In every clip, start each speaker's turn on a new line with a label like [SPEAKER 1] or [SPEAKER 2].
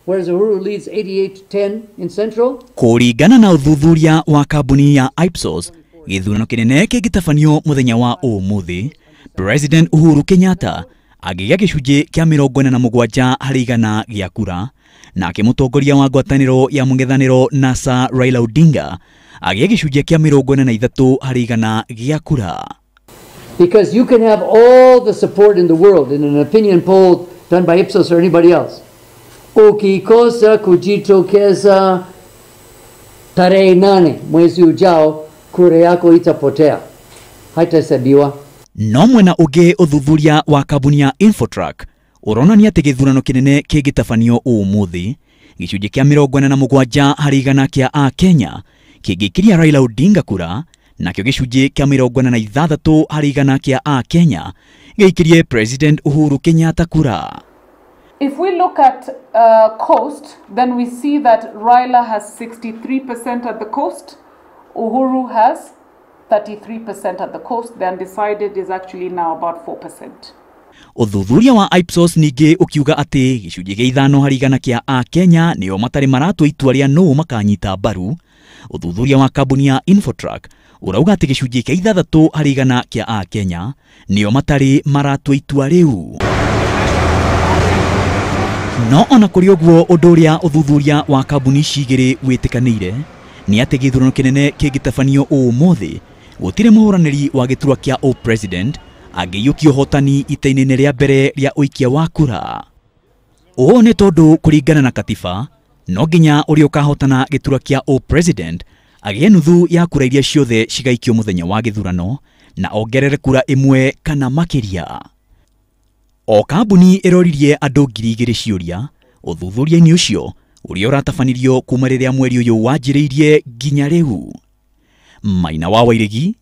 [SPEAKER 1] Whereas Uhuru leads 88-10 in Central.
[SPEAKER 2] Kũringana na ũthuthuria wa kambuni ya Ipsos, gĩthurano kĩnene kĩngĩtabanio mũthenya wa ũmũthĩ, President Uhuru Kenyatta angĩgĩa gĩcunjĩ kĩa 47 harĩ igana gĩa kura, nake mũtongoria wa ngwatanĩro ya mũng'ethanĩro NASA Raila Odinga agĩe gĩcunjĩ kĩa 43 harĩ igana gĩa kura.
[SPEAKER 1] Because you can have all the support in the world in an opinion poll done by Ipsos or anybody else. Ukikosa kujitokeza tarehe 8 mwezi ujao, kura yako itapotea, haitahesabiwa.
[SPEAKER 2] No mwena ũngĩ, ũthuthuria wa kambuni ya Infotrack ũronania atĩ gĩthurano kĩnene kĩngĩtabanio ũmũthĩ, gĩcunjĩ kĩa 47 harĩ igana kĩa Akenya kĩngĩikĩria Raila Odinga kura, nakĩo gĩcunjĩ kĩa 46 harĩ igana kĩa Akenya gĩikĩrie President Uhuru Kenyatta kura.
[SPEAKER 3] If we look at Coast, then we see that Raila has 63% at the coast, Uhuru has 33% at the coast. The undecided is actually now about 4%.
[SPEAKER 2] Ũthuthuria wa Ipsos ningĩ ũkiuga atĩ gĩcunjĩ kĩa 5 harĩ igana kĩa Akenya nĩo matarĩ maratua itua rĩa nũũ makanyita mbaru. Ũthuthuria wa kambuni ya Infotrack ũrauga atĩ gĩcunjĩ kĩa 6 harĩ igana kĩa Akenya nĩo matarĩ maratua itua rĩu. No ona kũrĩ ũguo, ũndũ ũrĩa ũthuthuria wa kambuni ici igĩrĩ wĩtĩkanĩire nĩ atĩ gĩthurano kĩnene kĩngĩtabanio ũmũthĩ, gũtirĩ mũhũranĩri wa gĩturwa kĩa ũ-president angĩiyũkia ũhotani ita-inĩ rĩa mbere rĩa ũikia wa kura. Ũũ nĩ tondũ kũringana na katiba, no nginya ũrĩa ũkahotana gĩturwa kĩa ũ-president agĩe nuthu ya kura iria ciothe cigaikio mũthenya wa gĩthurano na ongerere kura ĩmwe kana makĩria. O kambuni ĩroririe andũ 2,000 ciũria ũthuthuria-inĩ ũcio ũrĩa ũratabanirio kuma rĩrĩa mweri ũyũ wanjĩrĩirie nginya rĩu. Maina wa Wairegi,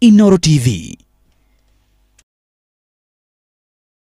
[SPEAKER 2] Inooro TV.